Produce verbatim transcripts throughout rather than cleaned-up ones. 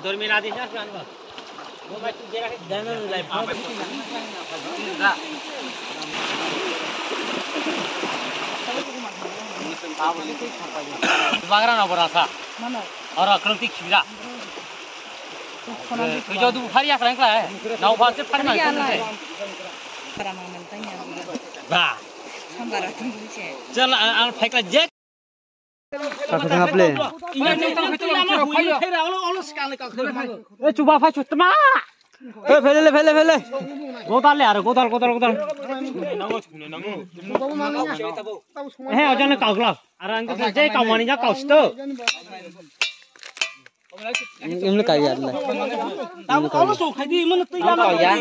Dormi nadi sa kan ba. Mo bai tu jera ke jangan lai pa. Bagra na bora sa. Mana? Ora krung ti khira. Khona di. Kujo du phari ya krang kla. Nau phar se phari ma. Phari ya lai. Para ma man tanya. Ba. Sambara tu che. Chal ang phekla je. Kakha thang aple. E chuba phai chutma. E phele le, phele, phele. Godal le aro, godal, godal, godal. He, ojan kaugla. Aro ang je kaumani ja kausto. Imle kai ya le. Tamo olo so khai di, mano tei ya.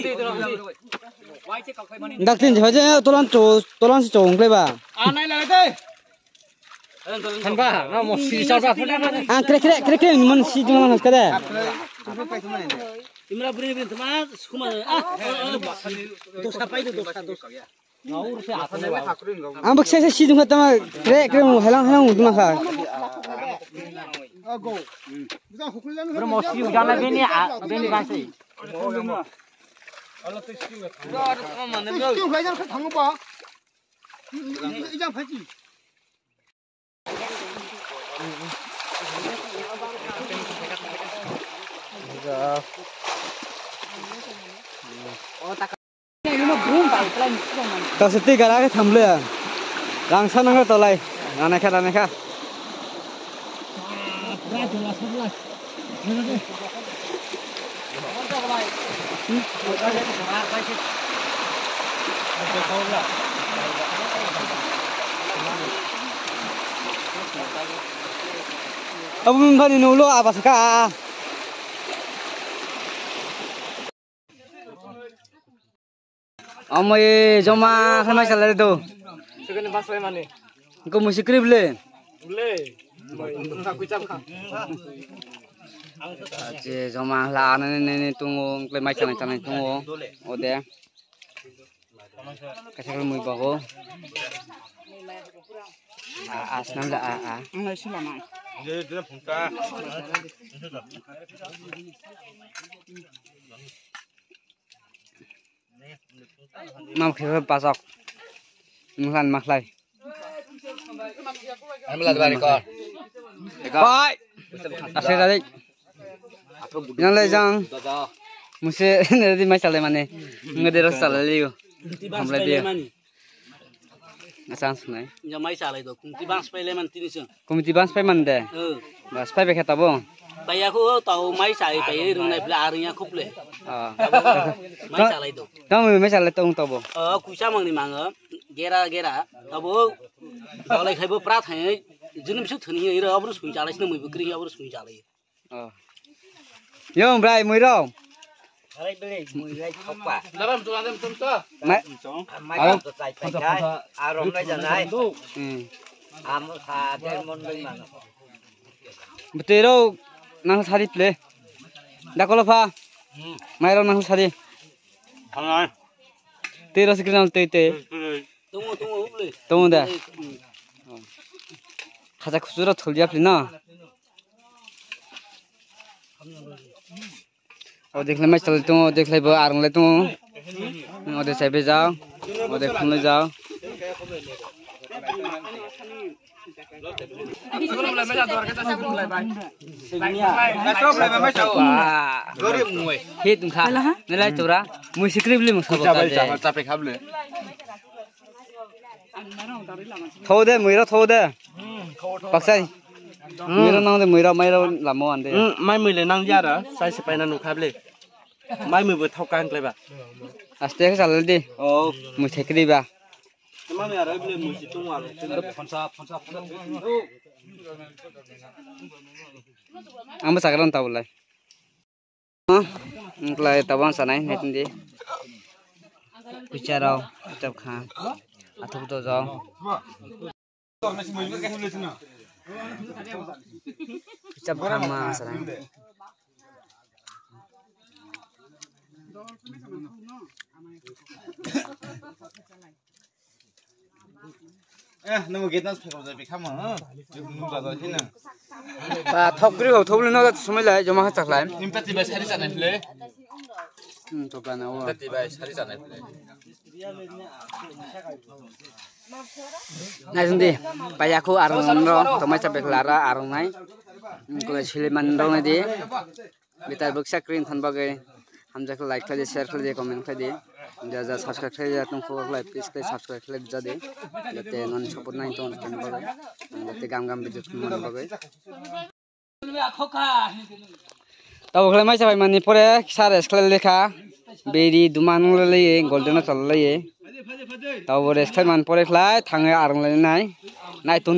Dak tin jha je tolan cho, tolan si chong kle ba. A nai la de. Hanba, na mo si sa ba. Ang kre kre kre kre mon si jong han kade. Imra bri bri tma suma a. Dosa pai do dosa dosa. Ang bak sa si jong tama kre kre mo halang halang tma kha. Bro mo si jana bini a bini ba si. Kasi twi gara khe thamle. Rangsa nang tolai. Ranai kha, ranai kha. Abo mani nulo abasaka. Omo e joma khe mai salai do. Ko musi krib le. Ache joma la nani nani tungo, klai mai salai salai tungo. Ode. Kaisa mui bago. A, a, snam da, a, a. Mam khe pasok. Mukhan makhlai. Pai. Asai tadi. Yang lai jang. Muse nadi mai salai mane. Ngade ros salai liu. Hamlai dia. Asang sunai. Ya mai salai do. Kumti bang spai leman tini sung. Committee bans pai man de. Eh. Bas pai bekhe tabo. Pai aku tau mai sai pai rung nai pla arung ya khup le. Ah. Mai salai do. Tamo mai salai tong tabo. Oh, kuisa mangni mango. Gera gera. Tabo. Dolai khaibo pra thai. Junum su thani ira abru sung chalai sna mui bukri abru sung chalai. Oh. Yo brai mui ro. Arai bele mui lai thokpa. Dalam tu adam tum to. Mai. Mai to tai pai kai. Arom lai janai. Hmm. Amo sa der mon bai mano. Bwtwi rok nang sari ple. Dakolo pha. Mai rok nang sari. Twi rok sikri nang twi twi. Tungo tungo uble. Tungo da. Khaja khusura thulya pli na. O dekhle mai chalai tongo, o dekhle bo arung lai tongo. O de sai be jao, o de khum lai jao. He tungkha, nilai tora, mui sikrip li mung sabo ka de. Thau de, mui ro thau de. Baksai. Mui ro nang de, mui ro, mai ro lamo ande. Hmm, mai mui le nang ya ra, sai se paina nukha ble. Mai mui bo thau kan kleba. Aste khe salai di. Oh. Mui thekri ba. Mami aro ble mui si tung aro. Ang bo chakran ta bolai. Wngklai tabang sanai naitindi. Kuicha rok kuchap kha. Athuk dojong. Kuchap kha ma sanai. Eh, nung gate nas phekok jai bikha mo, ha? Nung jaga sini. Ba, thok gri ho, thok gri no, sumai lai, joma ha chaklai. Nim tati bai sari chana phle. Hmm, to kana o. Tati bai sari chana phle. Nai sindi, paya khu arung ro, tomai chape khlara arung nai. Hmm, ko sili man ro nai di. Bitar bwksa screen thon bagwi hamjak like khlai di, share khlai di, comment khlai di. Ja ja subscribe khlai ya tong khok lai, please khlai subscribe khlai ja di. Jate non support nai ton ton bagwi. Jate gam gam video thon bagwi. Tabo khlai mai sabai mani pore sa rest khlai lekha. Beri duman nung lai, golden chol lai. Tabo rest khlai man pore khlai thangai arung lai nai. Nai ton